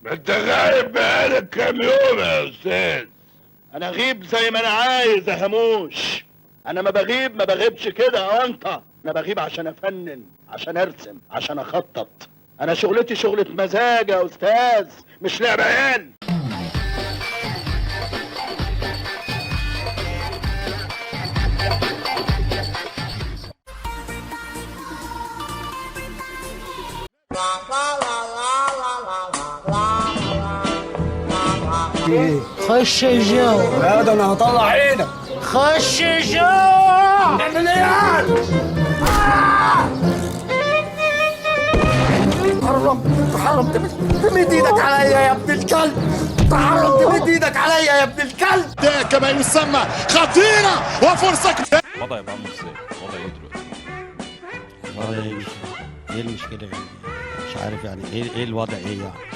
ما انت غايب بقالك كام يوم يا استاذ. انا غيب زي ما انا عايز يا هموش. انا ما بغيب، ما بغيبش كده يا انت. انا بغيب عشان افنن، عشان ارسم، عشان اخطط. انا شغلتي شغلة مزاج يا استاذ، مش لعب عيال. خش جوه. لا ده انا هطلع عينك. خش جوه. اعمل ايه يعني؟ تحرم تحرم تمد ايدك عليا يا ابن الكلب، تحرم تمد ايدك عليا يا ابن الكلب. ده كما يسمى خطيرة وفرصة. الوضع يبقى عامل ازاي؟ وضع ايه دلوقتي؟ والله ايه المشكلة يعني؟ مش عارف يعني ايه الوضع ايه يعني.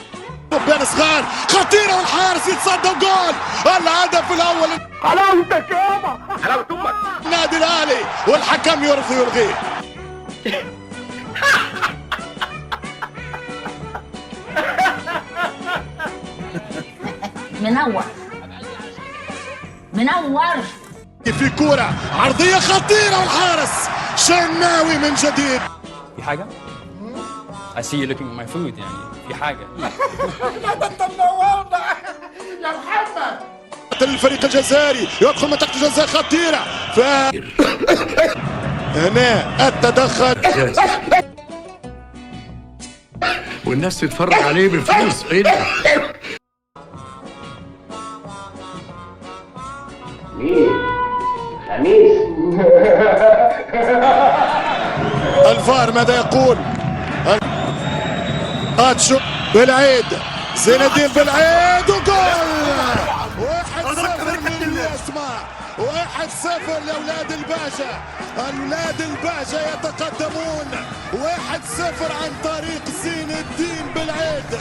بين صغار خطيرة والحارس يتصدى وجول. الهدف الأول حلاوتك يابا، حلاوة امك. النادي الأهلي والحكم يرفض يلغيه. منور منور. في كرة عرضية خطيرة والحارس شناوي من جديد. في حاجة؟ I see you looking at my food، يعني في حاجة. لا ده انت منورنا يا محمد. الفريق الجزائري يدخل منطقة الجزاء خطيرة، ف هنا التدخل والناس تتفرج عليه بفلوس. ايه ده؟ الفار ماذا يقول؟ اتشو بالعيد، زين الدين بالعيد وجول. 1-0 لليسما، 1-0 لاولاد الباشا. اولاد الباشا يتقدمون 1-0 عن طريق زين الدين بالعيد.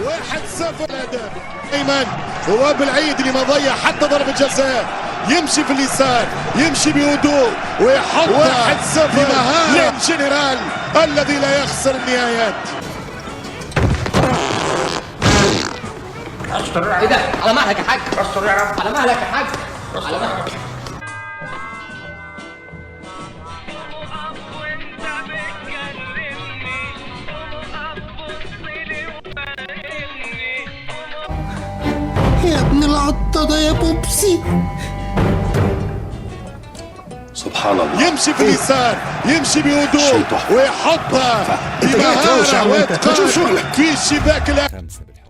1-0 الهدف ايمن هو بالعيد اللي ما ضيع حتى ضربة جزاء. يمشي في اليسار، يمشي بهدوء ويحط 1-0 بمهارة للجنرال الذي لا يخسر النهايات. ايه ده؟ على مهلك يا حاج، على مهلك يا حاج، على مهلك. يا ابن العطة ده يا بوبسي. سبحان الله. يمشي في اليسار، يمشي بهدوء ويحطها بمهارة واتقان في شباك خمسة بالحب.